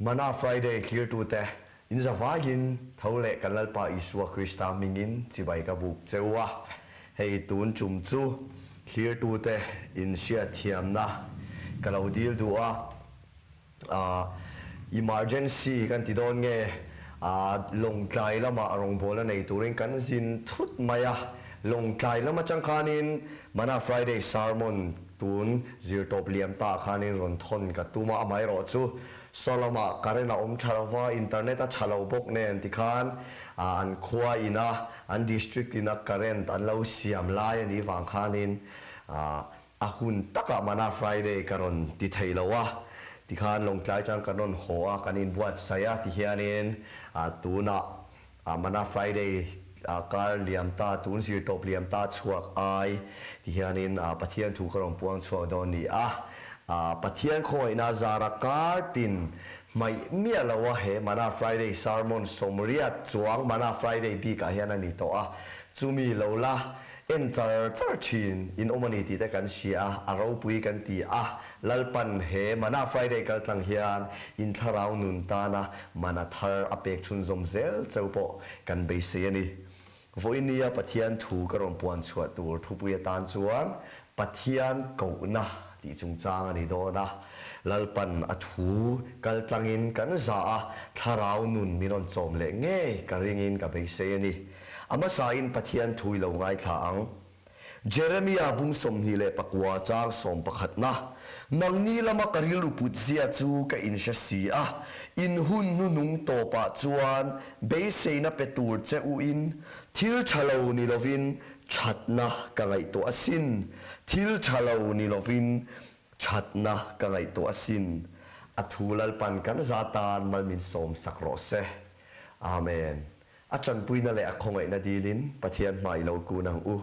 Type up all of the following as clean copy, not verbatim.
Mana Friday thlirtute, in zavaiin tho leh kan Lalpa Isua Krista hmingin chibai ka buk che u a. Hei tun tum chu thlirtute in hriatthiamna ka lo dil duh a. Emergency kan ti dawn nge Lawngtlai lamah rawngbawlna nei turin kan zin thut mai a. Lawngtlai lam atang khanin Mana Friday sermon tun zirtawp liam ta khanin rawn thawn ka tum a, amaherawhchu saw lamah current a awm tha lova, internet a tha lo bawk nen tikhan an khua ina an district ina current an lo siam lai a nih vang khanin A hun takah Mana Friday ka rawn ti thei lo a, tikhan Lawngtlai chang kan rawn haw a, kan inbuatsaih a tihianin tunah Mana Friday kar liam ta, tun zirtawp liam ta chhuak ai tihianin Pathian thu ka rawn puang chhuak dawn ni a. Pathian khawngaihna zara kar tin hmaih miah lo a he Mana Friday sermon 80 chuang Mana Friday bikah hian a ni tawh a, chumi lo la En char char thin in awm a ni tih te kan hria a, a ropui kan ti a, Lalpan he Mana Friday kal tlang hian in thlarau nun tana mana thar a pek chhunzawm zel cheu pawh kan beisei a ni. Vawinia Pathian thu ka rawn puan chhuah tur thupui atan chuan Pathian kohna tih chungchang a ni dawn a, Lalpan a thu kal tlangin kan za a, thlarau nun min rawn chawm leh ngei ka ringin ka beisei a ni. A hmasain Pathian thu i lo ngaithla ang. Jeremia bung 29 chang sawmpakhatna, Nangni lama ka rilru put zia chu ka inhre si a, in hun hnuhnung tawpah chuan beiseina pe tur che u in thil tha lo ni lovin thatna ka ngaihtuah asin, thil tha lo ni lovin thatna ka ngaihtuah asin. A thu Lalpan kan za tan mal min sawm sak rawh se. Amen. A tanpuina leh a khawngaihna dilin Pathian hmai lo kun ang u.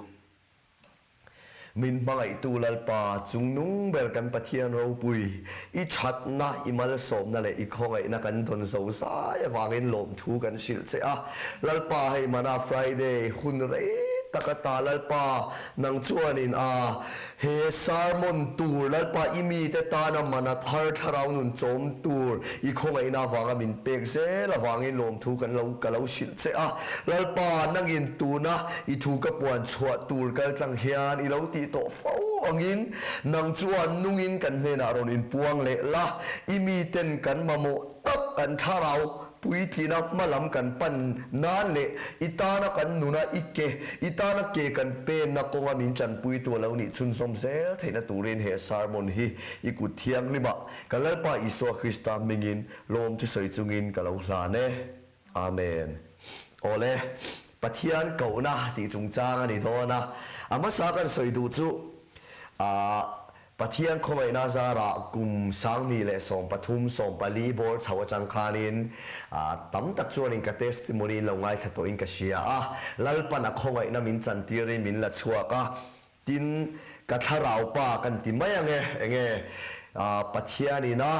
Min hmangaihtu Lalpa, chungnung ber kan Pathian ropui, i thatna, i malsawmna leh i khawngaihna kan dawn zo zai avangin lawmthu kan hrilh che a. Lalpa, hei Mana Friday hun rei tak ata Lalpa, nang chuanin a He sermon tur Lalpa i mite tana mana thar thlarau nun chawm tur i khawngaihna avanga min pek zel avangin lawmthu kan lo ka lo hrilh che a. Lalpa nangin tuna i thu ka puan chhuah tur kal tlang hian i lo tih tawh fo angin nang chuan nungin kan hnenah rawn inpuang leh la, i miten kan mamawh tak kan thlarau Puitlina hma lam kan pan nan leh i tana kan nuna i ke, i tana ke kan penna kawnga min chanpuitu a lo nih chhunzawm zel theihna turin he sermon hi i kut thianghlimah kan Lalpa Isua Krista hmingin lawm chu sawi chungin ka lo hlan e. Amen. Awle, Pathian kohna tih chungchang a ni dawn a, a hmasa kan sawi duh chu, ah, Pathian khawngaihna zarah kum 2013, 14 bawr chho atang khanin tam tak chuanin ka testimony in lo ngaithla tawhin ka hria a, Lalpan a khawngaihna min chantirin min la chhuak a, tin ka thlarau pa kan ti mai ange, enge Pathianin a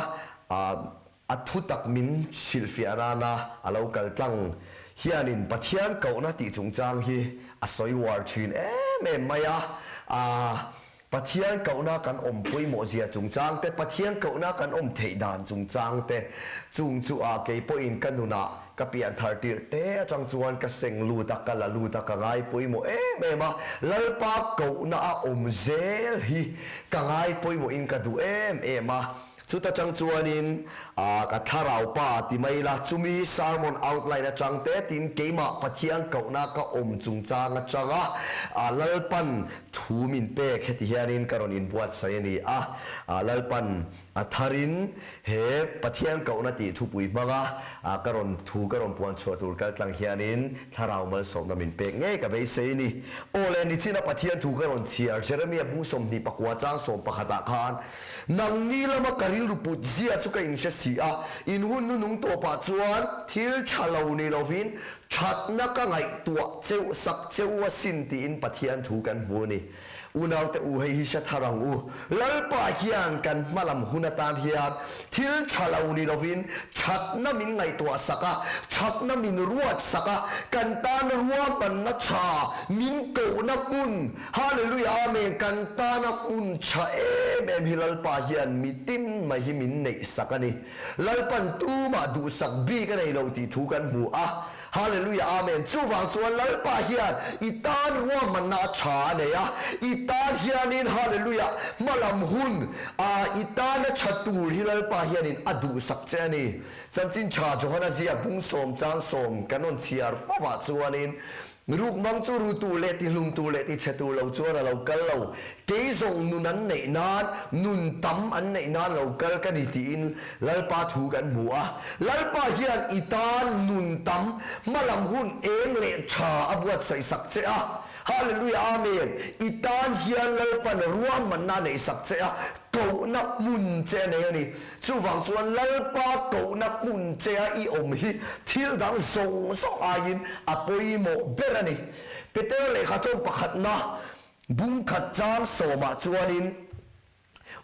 a thutak min hrilhfiah nana a lo kal tlang hianin Pathian kohna tih chungchang hi a sawi uar thin em em mai a, Pathian kohna kan awm pawimawh zia chungchang te, Pathian kohna kan awm theih dan chungchang te, chung chu a kei pawhin ka nunah ka pian thar tirh te atang chuan ka seng lut a, ka la lut a, ka ngai pawimawh em em a, Lalpa kohna a awm zel hi ka ngai pawimawhin ka duh em em a. Chuta chang chuanin ka thlarau pa ti mai la, chumi sermon outline atang te tin keimah Pathian kohna ka awm chungchang atanga Lalpan thu min pek heti hianin ka rawn inbuatsaih a ni a. Lalpan a tharin he Pathian kohna tih thupui hmanga ka rawn thu ka rawn puan chhuah tur kal tlang hianin thlarau malsawmna min pek ngei ka beisei a ni. Aw le, nichina Pathian thu ka rawn chhiar Jeremia bung 29 chang 11 ah khan Nangni lama ka rilru put zia chu ka inhre si a, in hun nu nung tawpah chuan thil tha lo ni lovin Thatna ka ngaihtuah cheuh sak cheu asin tiin Pathian thu kan hmu a ni. Unaute u hei hi hre thar ang u. Lalpa hian kan hmalam hun atan hian thil tha lo ni lovin thatna min ngaihtuah sak a, thatna min ruat sak a, kan tan ruahmanna tha min kohna hmun, Hallelujah Amen, kan tana hmun tha em em hi Lalpa hian mitin mai hi min neih sak a ni. Lalpan tumah duhsak bik a nei lo tih thu kan hmu a. Hallelujah Amen. Chuvang chuan Lalpa hian i tan ruahmanna a tha a nei a, i tan hianin Hallelujah hmalam hun a i tana tha tur hi Lalpa hianin a duhsak che a ni. Chanchin tha Johana ziak bungsawm changsawm kan rawn chhiar fovah chuanin Rukmang chu rutu leh tihlumtu leh tichhetu lo chuan a lo kal lo. Kei zawng nun an neih nan, nun tam an neih nan lo kal ka ni tiin Lalpa thu kan hmu a. Lalpa hian i tan nun tam, hmalam hun eng leh tha a buatsaih sak che a. Hallelujah Amen! I tan hian Lalpan ruahmanna a neih sak che a, kohna hmun che a nei a ni. Chuvang chuan Lalpa kohna hmun che a i awm hi thil dang zawng zawng aiin a pawimawh ber a ni. Peter lehkha chuan pakhatna bungkhat chang sawmah chuanin,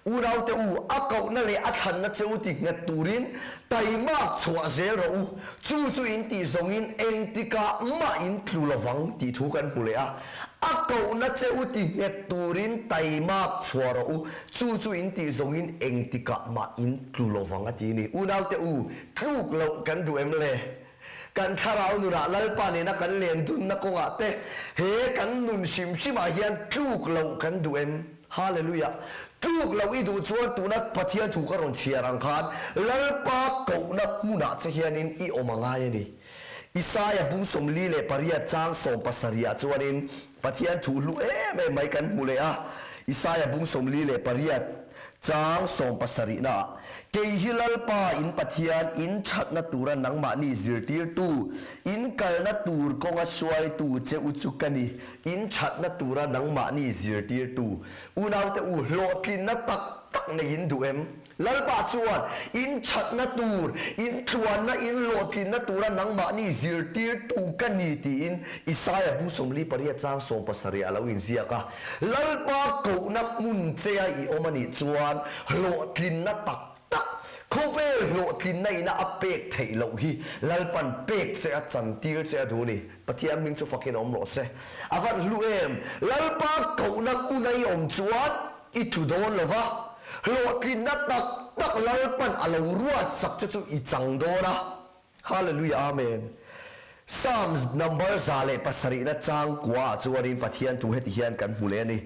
Unaute u, a kohna leh a thlanna che u ti nghet turin taimak chhuah zel rawh u, chu chu in tih zawngin engtikah mah in tlu lovang tih thu kan hmu leh a. A kohna che u ti nghet turin taimak chhuah rawh u, chu chu in tih zawngin engtikah mah in tlu lovang a ti ni. Unaute u, tluk loh kan duh em le? Kan thlarau nunah Lalpa nena kan len dunna kawngah te, he kan nun hrim hrimah hian tluk loh kan duh em? Hallelujah! Tluk loh i duh chuan tuna Pathian thu ka rawn chhiar ang khan Lalpa kohna hmunah che hianin i awm a ngai a ni. Isaia bu 48 chang 70 ah chuanin Pathian thu hlu em em mai kan hmu leh a, Isaia bu 48 chang 70 naah, Kei hi Lalpa in Pathian in thatna tura nangmahni zirtirtu, in kalna tur kawnga hruaitu che u chu ka ni, in thatna tura nangmahni zirtirtu. Unaute u, hlawhtlinna tak tak nei in duh em? Lalpa chuan, In thatna tur, in tluanna, in hlawhtlinna tura nangmahni zirtirtu ka ni, tiin Isaia bu 48 chang 70 a lo inziak a. Lalpa kohna hmun chea i awm a nih chuan hlawhtlinna tak tak, khawvel hlawhtlinna ina a pek theih loh hi Lalpan pek che a chantir che a duh a ni. Pathian hming chu fakin awm rawh se. A van hlu em! Lalpa kohna hmuna i awm chuan I tlu dawn lo va, hlawhtlinna tak tak Lalpan a lo ruat sak che chu i chang dawn a. Hallelujah Amen. Psalms number 107 na chang kua ah chuanin Pathian thu heti hian kan hmu leh a ni.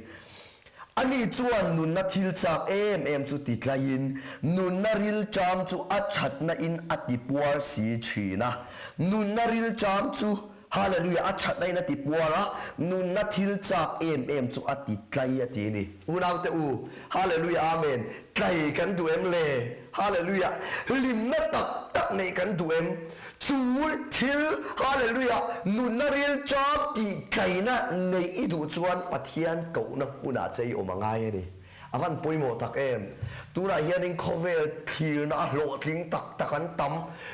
Ani chuan nunna thil chak em em chu ti tlaiin, nunna rilṭam chu a thatna in a ti puar si thin a. Nunna rilṭam chu Hallelujah, a thatna in a ti puar a, nunna thil chak em em chu a ti tlai a ti a ni. Unaute u, Hallelujah, Amen, tlai kan duh em le? Hallelujah, hlimna tak tak neih kan duh em? Chu thil, Hallelujah, nunna ril chak tih tlaina neih i duh chuan Pathian kohna hmunah che i awm a ngai a ni. A van pawimawh tak em? Tunah hianin khawvel thlirna a hlawhtling tak tak an tam,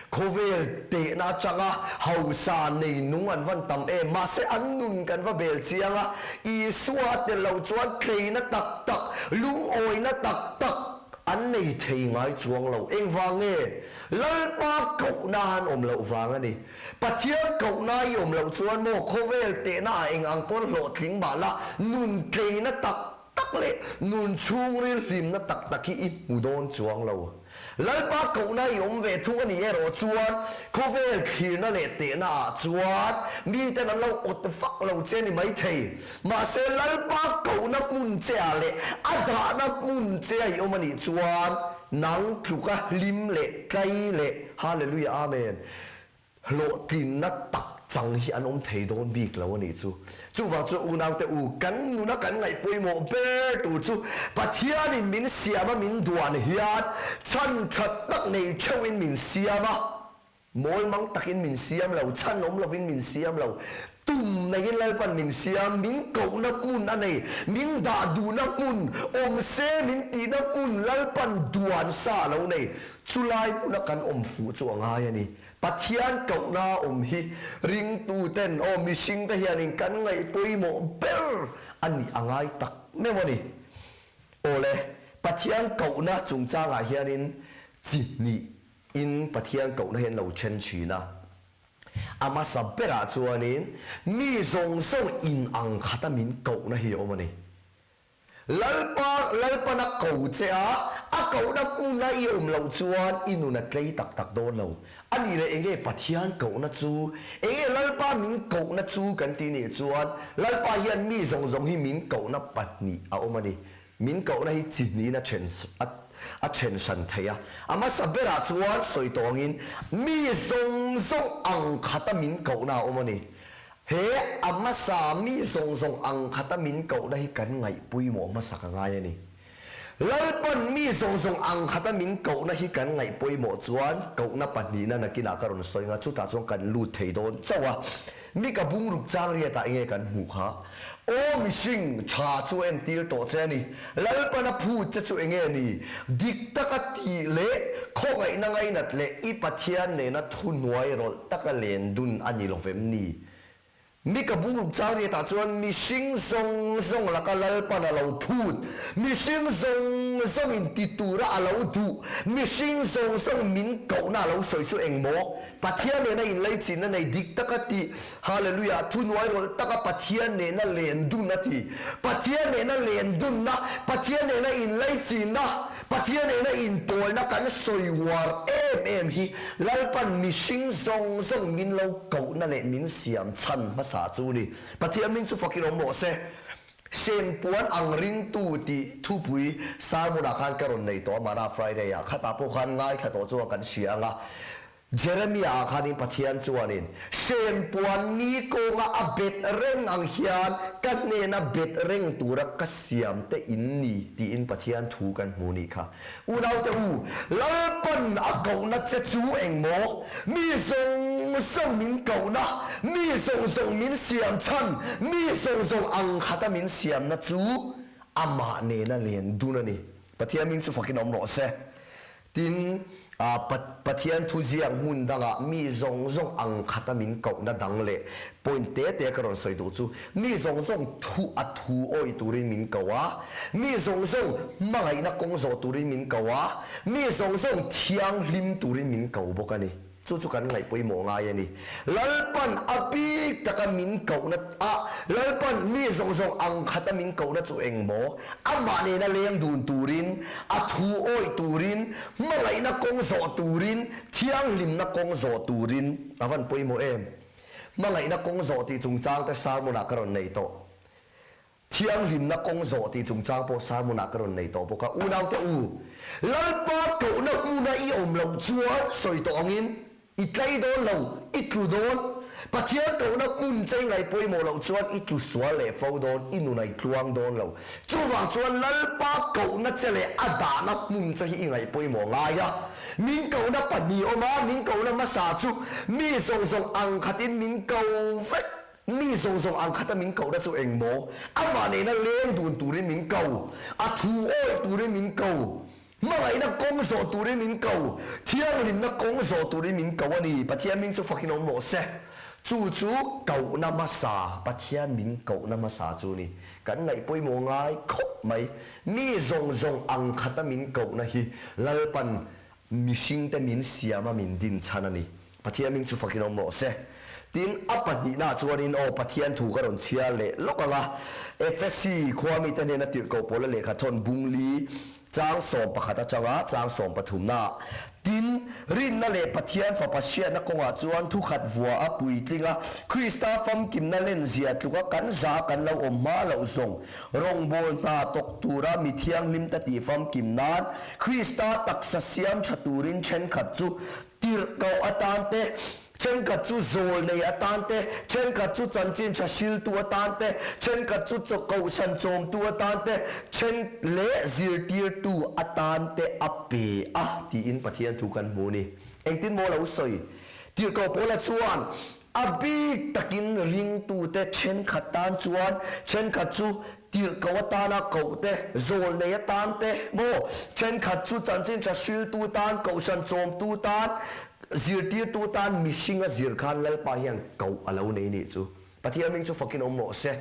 khawvel tehna atanga hausa nei nung an van tam em? Mahse an nun kan va bel chiang a, Isua tel loh chuan tleina tak tak, lungawina tak tak an nei thei ngai chuang lo. Engvang nge? Lalpa kohna an awm loh vang a ni. Pathian kohna i awm loh chuan maw khawvel tehna ah eng ang pawn hlawhtling mah la, nun tleina tak tak leh nun chhungril hlimna tak tak hi i hmu dawn chuang lo. Lalpa kohna i awm ve thung a nih erawh chuan khawvel thlirna leh tehna ah chuan miten an lo awt vak lo che ni maithei. Mahse Lalpa kohna hmun che ah leh a dahna hmun che a i awm a nih chuan nang tluka hlim leh tlai leh Hallelujah Amen. Hlawhtlinna tak chang hi an awm thei dawn bik lo a nih chu. Chuvang chuan unaute u, kan nuna kan ngaih pawimawh ber tur chu Pathianin min siam a min duan hian chhan tha tak nei theuhin min siam a, mawlmang takin min siam lo, chhan awm lovin min siam lo, tum neiin Lalpan min siam, min kohna hmun a nei, min dah duhna hmun, awm se min tihna hmun Lalpan duan sa a lo nei. Chulai hmuna kan awm fuh chu a ngai a ni. Pathian kohna awm hi ringtuten aw mihringte hianin kan ngaih pawimawh ber a nih a ngai tak meuh a ni. Awle, Pathian kohna chungchangah hianin chi hnih in Pathian kohna hi an lo then thin a. A hmasa berah chuanin mi zawng zawng inang khata min kohna hi a awm a ni. Lalpa, Lalpan a ko che a, a kohna hmuna i awm loh chuan i nun a tlei tak tak dawn lo. A nih leh enge Pathian kohna chu? Enge Lalpa min kohna chu kan tih nih chuan Lalpa hian mi zawng zawng hi min kohna pahnih a awm a ni. Min kohna hi chi hnihin a then a then hran thei a. A hmasa berah chuan sawi tawngin mi zawng zawng ang khata min kohna a awm a ni. He a hmasa mi zawng zawng ang khata min kohna hi kan ngaih pawimawh hmasa ka ngai a ni. Lalpan mi zawng zawng ang khata min kohna hi kan ngaih pawimawh chuan kohna pahnihna nakinah ka rawn sawi nga chutah chuan kan lut thei dawn chauh a. Mi ka bungruk chang riatah enge kan hmuh kha? Aw mihring, tha chu a entir tawh che a ni. Lalpan a phut che chu enge ni? Dik taka tih leh khawngaihna ngainat leh i Pathian nena thuhnuai rawlh taka len dun a ni lovem ni? Mi ka bungruk chang riatah chuan mihring zawng zawng laka Lalpan a lo phut, mihring zawng zawngin ti tura a lo duh, mihring zawng zawng min kohna a lo sawi chu eng maw? Pathian nena inlaichinna nei dik taka tih, Hallelujah, thuhnuai rawlh taka Pathian nena len dun a ti. Pathian nena len dunna, Pathian nena inlaichinna, Pathian nena inpawlna kan sawi uar em em hi Lalpan mihring zawng zawng min lo kohna leh min siam chhan hmasa chu ni. Pathian hming chu fakin awm rawh se. Senpuan ang ringtu tih thupui sermon-ah khan ka rawn nei tawh a, Mana Friday-ah khatah pawh khan ngaithla tawh chuan kan hria ang a. Jeremia-ah khanin Pathian chuanin, Senpuan mi kawnga a bet reng ang hian ka hnena bet reng tura ka siam te in ni, tiin Pathian thu kan hmu nih kha. Unaute u, Lalpan a kohna che chu eng maw? Mi zawng zawng min kohna, mi zawng zawng min siam chhan, mi zawng zawng ang khata min siamna chu amah nena len dun a ni. Pathian min chu fakin awm rawh se. Tin, Pathian thu ziak hmun dangah mi zawng zawng ang khata min kohna dang leh point te te ka rawn sawi duh chu, mi zawng zawng thu a thu awih turin min ko a, mi zawng zawng hmangaihna kawng zawh turin min ko a, mi zawng zawng thianghlim turin min ko bawk a ni. Chu chu kan ngaih pawimawh ngai a ni. Lalpan a bik taka min kohna a, Lalpan mi zawng zawng ang khata min kohna chu eng maw? Amah nena leng dun turin, a thu awih turin, hmangaihna kawng zawh turin, thianghlimna kawng zawh turin a van pawimawh em? Hmangaihna kawng zawh tih chungchang te sermon-ah ka rawn nei tawh. Thianghlimna kawng zawh tih chungchang pawh sermon-ah ka rawn nei tawh bawk a, unaute u, Lalpa kohna hmuna i awm loh chuan sawi tawh angin i tlai dawn lo, i tlu dawn. Pathian kohna hmun chei ngaih pawimawh loh chuan i tlu sual leh fo dawn, i nun a i tluang dawn lo. Chuvang chuan Lalpa kohna che leh a dahna hmun che hi i ngaih pawimawh ngai a. Min kohna pahnih awm a, min kohna hmasa chu mi zawng zawng ang khatin min ko vek. Mi zawng zawng ang khata min kohna chu eng maw? Amah nena leng dun turin min ko, a thu awih turin min ko, hmangaihna kawng zawh turin min ko, thianghlimna kawng zawh turin min ko a ni. Pathian hming chu fakin awm rawh se. Chu chu kohna hmasa, Pathian min kohna hmasa chu ni. Kan ngaih pawimawh ngai khawp mai. Mi zawng zawng ang khata min kohna hi Lalpan mihringte min siama min din chhan a ni. Pathian hming chu fakin awm rawh se. Tin, a pahnihnaah chuanin aw Pathian thu ka rawn chhiar leh lawk ang a, Efesi khua mite hnena tirhkoh pawla lehkha thawn bung li chang 11 atanga chang sawmpathumnaah, Tin, rinna leh Pathian Fapa hriatna kawngah chuan thukhat vua a puitling a, Krista famkimna lenzia tluka kan za kan lo awm hma loh zawng rawngbawl hna tawk tura mi thianghlim ta tih famkim nan Krista taksa siam tha turin thenkhat chu Tirhkoh atan te, thenkhat chu zawl nei atan te, thenkhat chu chanchin tha hriltu atan te, thenkhat chu kohhran chawmtu atan te, then leh zirtirtu atan te a pe a tiin Pathian thu kan hmu a ni. Engtin maw lo sawi? Tirhkoh Paula chuan a bik takin ringtute thenkhat tan chuan thenkhat chu Tirhkoh atana koh te, zawl nei atan te maw? Thenkhat chu chanchin tha hriltu tan, kohhran chawmtu tan, Zirtirtu tan mihringa zir khan Lalpa hian koh a lo nei nih chu. Pathian hming chu fakin awm rawh se.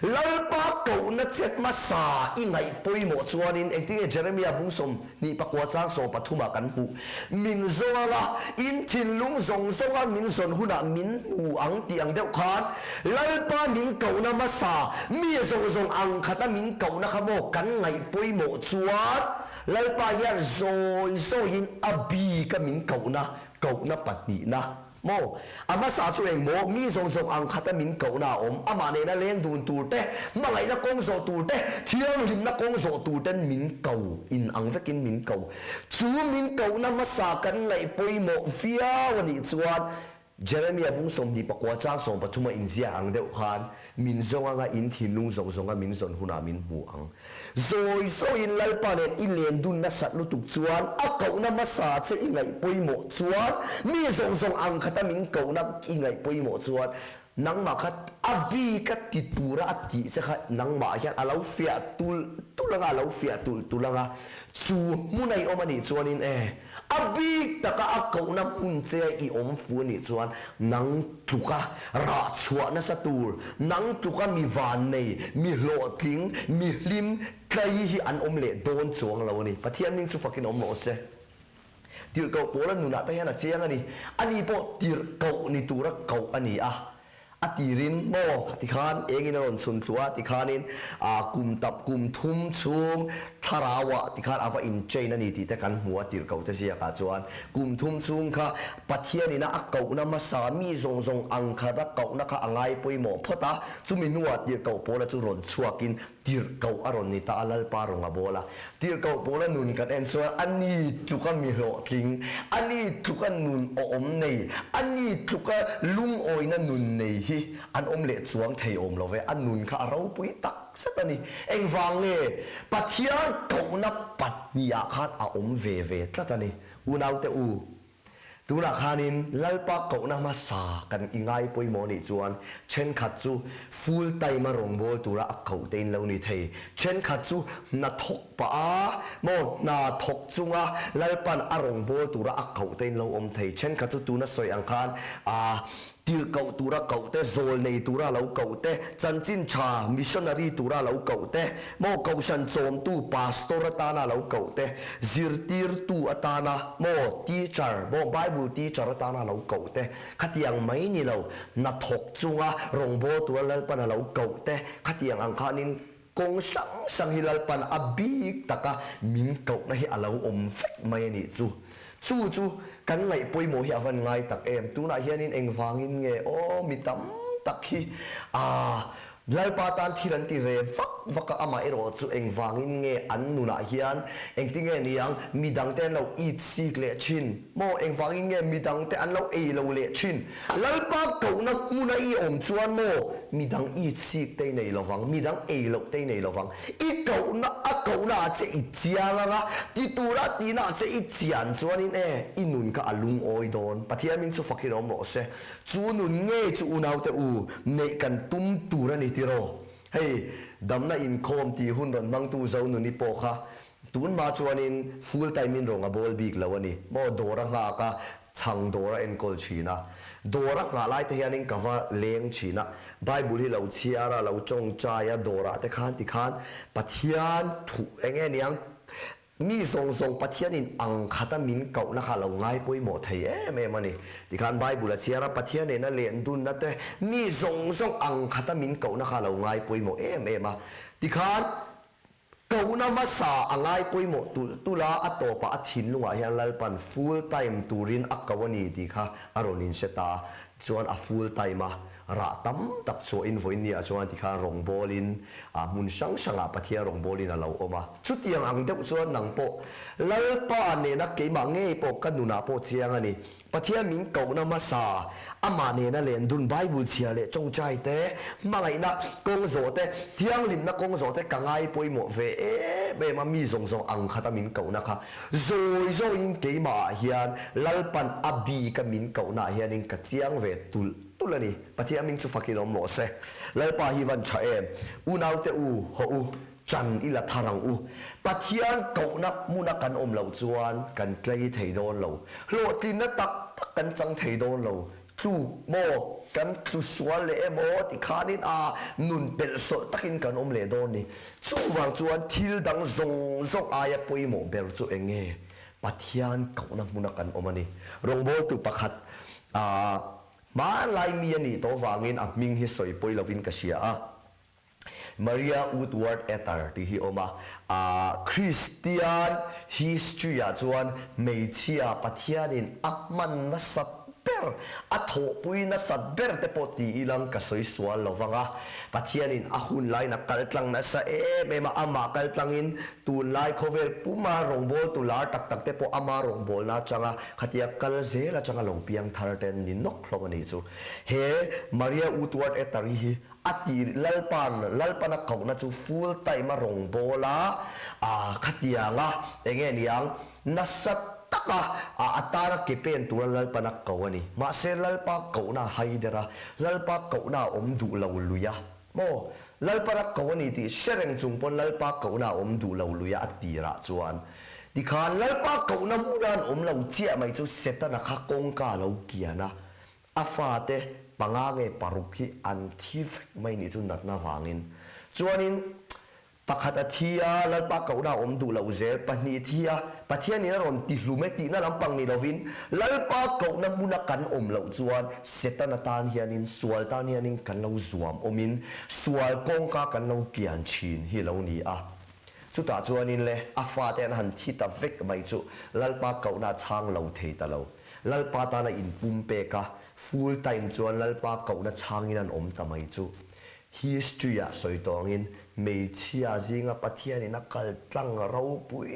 Lalpa kohna che hmasa i ngaih pawimawh chuanin engtinge Jeremia bung 24 chang 13 ah kan hmuh? Min zawng anga in thinlung zawng zawnga min zawn hunah min hmu ang tih ang deuh khan Lalpa min kohna hmasa mi zawng zawng ang khata min kohna kha maw kan ngaih pawimawh chuan Lalpa hian zawi zawiin a bika min kohna, kohna pahnihna maw? A hmasa chu eng maw? Mi zawng zawng ang khata min kohna a awm, amah nena leng dun tur te, hmangaihna kawng zawh tur te, thianghlimna kawng zawh tur ten min ko, in ang vekin min ko. Chu min kohna hmasa kan ngaih pawimawh viau a nih chuan, Jeremia bung 29 chang 13 a inziak ang deuh khan, Min zawng anga in thinlung zawng zawnga min zawn hunah min hmu ang. Zawi zawiin Lalpa nen i len dun nasat lutuk chuan a kohna hmasa che i ngaih pawimawh chuan, mi zawng zawng ang khata min kohna i ngaih pawimawh chuan, nangmah kha a bik a ti tura a tih che kha nangmah hian a lo fiah tulh tulh anga, a lo fiah tulh tulh anga, chu hmuna i awm a nih chuanin e, A bik taka a kohna hmun che i awm fu anih chuan nang tluka rah chhuah nasa tur, nang tluka mi vannei, mi hlawhtling, mi hlim tlai hi an awm leh dawn chuang lo a ni. Pathian hming chu fakin awm rawh se. Tirhkoh Paula nunah te hian a chiang a ni. Ani pawh tirhkoh ni tura koh a ni a. A tirin maw tikhan engin a rawn chhun tluah a tikhanin ah kum tap kum thum chhung thlarauah tikhan a va in chain a ni tih te kan hmu a tirhkoh te ziakah chuan kum thum chhung kha Pathianina a kohna hmasa mi zawng zawng ang khat a kohna kha a ngai pawimawh phawt a, chumi hnuah tirhkoh pawla chu rawn chhuakin Tirhkoh a rawn ni ta a, Lalpa rawng a bawl a. Tirhkoh pawla nun kan en chuan a ni tluka mi hlawhtling, a ni tluka nun awm nei, a ni tluka lungawina nun nei hi an awm leh chuang thei awm lo ve. A nun kha a ropui tak zet a ni. Engvang nge Pathian kohna pahnihah khan a awm ve ve tlat a ni. Unaute u, Tunah khanin Lalpa kohna hmasa kan i ngai pawimawh nih chuan thenkhat chu full time a rawngbâwl tura a koh te in lo ni thei. Thenkhat chu hna thawk pah a maw hna thawk chunga Lalpa'n a rawngbâwl tura a koh te in lo awm thei. Thenkhat chu tuna sawi ang khan aa Tirhkoh tura koh te, zawl nei tura lo koh te, chanchin tha, missionary tura lo koh te, maw kohhran chawmtu, pastor atana lo koh te, zirtirtu atana, maw teacher, maw Bible teacher atana lo koh te, khatiang mai ni lo, hnathawk chunga rawngbâwl tura Lalpan a lo koh te, khatiang ang khanin kawng hrang hrang hi Lalpan a bik taka min kohna hi a lo awm vek mai a nih chu. Chu chu kan ngaih pawimawh hi a van ngai tak em. Tunah hianin engvangin nge aw mi tam tak hi aa Lalpa tan thil an ti ve vak vak a, amah erawh chu engvangin nge an nunah hian engtinge niang midangte an lo it sik leh thin maw, engvangin nge midangte an lo ei lo leh thin. Lalpa kohna hmuna i awm chuan maw midang i chhik te i nei lovang, midang ei loh te i nei lovang. I kohna a kohna ah che i chiang anga, ti tura tihna ah che i chian chuanin e, i nun kha a lungawi dawn. Pathian min chu fakin awm rawh se. Chu nun ngei chu unaute u neih kan tum tur a ni tiraw? Hei, damna inkhawm tih hun rawn hmangtu Zonuni pawh kha tun hma chuanin full time in rawng a bawl bik lo a ni maw, dawr a nghak a, Chhang dawr a enkawl thin a. Dawr a nghah lai te hianin ka va leng thin a. Bible hi lo chhiar a, lo tawngtai a, dawrah te khan tikhan Pathian thuh eng nge niang mi zawng zawng Pathianin ang khata min kohna kha a lo ngai pawimawh thei em em a ni. Tikhan Bible a chhiar a, Pathian nena len dunna te mi zawng zawng ang khata min kohna kha a lo ngai pawimawh em em a. Tikhan Kohna hmasa a ngai pawimawh tulh tulh a, a tawpah a thinlungah hian Lalpan full time turin a ko a ni tih kha a rawn inhre ta a, tichuan a full time a rah tam tak chhuahin vawiinniah chuan tikhan rawngbawlin ah hmun hrang hrangah Pathian rawngbawlin a lo awm a. Chutiang ang deuh chuan nang pawh Lalpa nena keimah ngei pawh ka nunah pawh chiang a ni. Pathian min kohna hmasa, amah nena len dun Bible chhiar leh tawngtai te, hmangaihna kawng zawh te, thianghlimna kawng zawh te ka ngai pawimawh ve em em a, mi zawng zawng ang khata min kohna kha zawi zawiin keimahah hian Lalpan a bika min kohnaah hianin ka chiang ve tulh tulh a ni. Pathian min chu fakin awm rawh se. Lalpa hi van tha em? Unaute u, hawh u. Chan i la thar ang u. Pathian kohna hmuna kan awm loh chuan kan tlei thei dawn lo. Hlawhtlinna tak tak kan chang thei dawn lo. Tluk maw? Kan tlu sual leh emaw ti khanin a nun pelh sawlh takin kan awm leh dawn ni. Chuvang chuan thil dang zawng zawng aia pawimawh ber chu eng nge? Pathian kohna hmuna kan awm a ni. Rawngbawltu pakhat ah hmanlai mi a nih tawh vangin a hming hi sawi pawi lovin ka hria a. Maria Woodworth Etter tih hi awm a, ah Kristian history ah chuan hmeichhia Pathianin a hman nasat ber, a thawhpui nasat ber te pawh ti ilang ka sawi sual lo vang a, Pathianin a hun laiin a kal tlang nasa em em a, amah kal tlangin tunlai khawvel puma rawngbawltu lar tak tak te pawh ama rawngbawlna atanga khatia kal zel atanga lo piang thar te an ni nawk hlawm a nih chu. He Maria Woodworth Etter-i hi A ti Lalpa'n Lalpan a kohna chu full time a rawn bawl a, a khatianga enge niang nasa taka a atana ke pen tura Lalpan a ko a ni. Mahse Lalpa kohna a hai der a, Lalpa kohna a awm duh lo lui a. Maw? Lalpan a ko a ni tih hre reng chung pawn Lalpa kohna a awm duh lo lui a a tirah chuan tikhan Lalpa kohna hmuna an awm lo chiah mai chu Setana kha kawngka a lo kian a, A fate panga nge paruk hi an thi vek mai nih chu natna vangin. Chuanin pakhat a thi a, Lalpa kohna a awm duh loh zel, pahnih thi a, Pathianin a rawn ti hlum e tihna lampang ni lovin Lalpa kohna hmuna kan awm loh chuan Setana tan hianin sual tan hianin kan lo zuam awmin sual kawngka kan lo kian thin hi lo ni a. Chutah chuanin le a fate an han thi ta vek mai chu Lalpa kohna a chhang lo thei ta lo. Lalpa tana inpum pek a, full time chuan Lalpa kohna chhangin an awm ta mai chu. History ah sawi tawngin hmeichhia zinga Pathianin a kal tlang ropui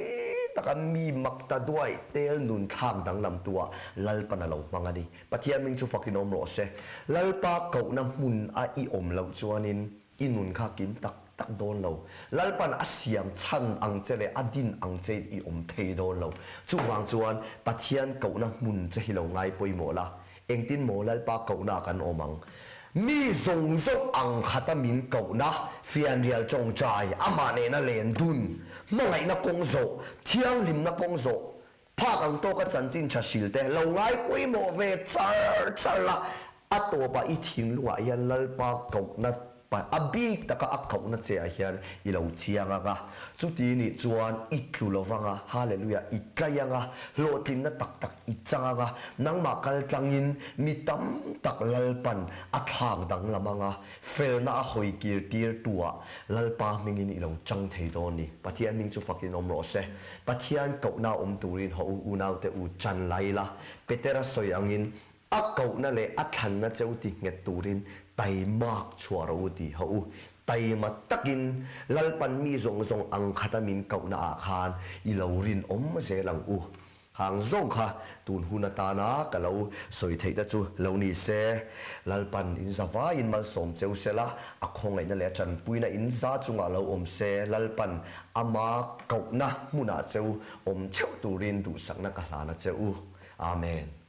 taka mi mak ta duai tel nun thlak danglam tu ah Lalpan a lo hmang a ni. Pathian hming chu fakin awm rawh se. Lalpa kohna hmun a i awm loh chuanin I nun kha kim tak tak dawn lo. Lalpan a siam chhan ang che leh a din ang chein i awm thei dawn lo. Chuvang chuan Pathian kohna hmun che hi lo ngai pawimawh la. Engtin maw Lalpa kohna kan awm ang? Mi zawng zawng ang khata min kohna, fianrial tawngtai, amah nena len dun, hmangaihna kawng zawh, thianghlimna kawng zawh, phak ang tawka chanchin tha hril te lo ngai pawimawh ve char char la, a tawpah i thinlungah hian Lalpa kohna a bik taka a kohna che ah hian i lo chiang ang a, chuti nih chuan i tlu lo vang a, Hallelujah, i tlai ang a, hlawhtlinna tak tak i chang ang a, nangmah kal tlangin mi tam tak Lalpan a thlak danglam ang a, Felna a hawi kir tir tu ah Lalpa hmingin i lo chang thei dawn ni. Pathian hming chu fakin awm rawh se. Pathian kohna awm turin haw u unaute u chan lai la. Petera sawi angin a kohna leh a thlanna cheu ti nghet turin taimak chhuah rawh u ti haw u. Taima takin Lalpan mi zawng zawng ang khata min kohna ah khan i lo rinawm zel ang u. Hang zawng kha tun hun atana ka lo sawi theih te chu lo ni se. Lalpan in za vaiin malsawm cheu se la, a khawngaihna leh a tanpuina in za chungah lo awm se, Lalpan ama kohna hmunah cheu awm theuh turin duhsakna ka hlan a che u. Amen.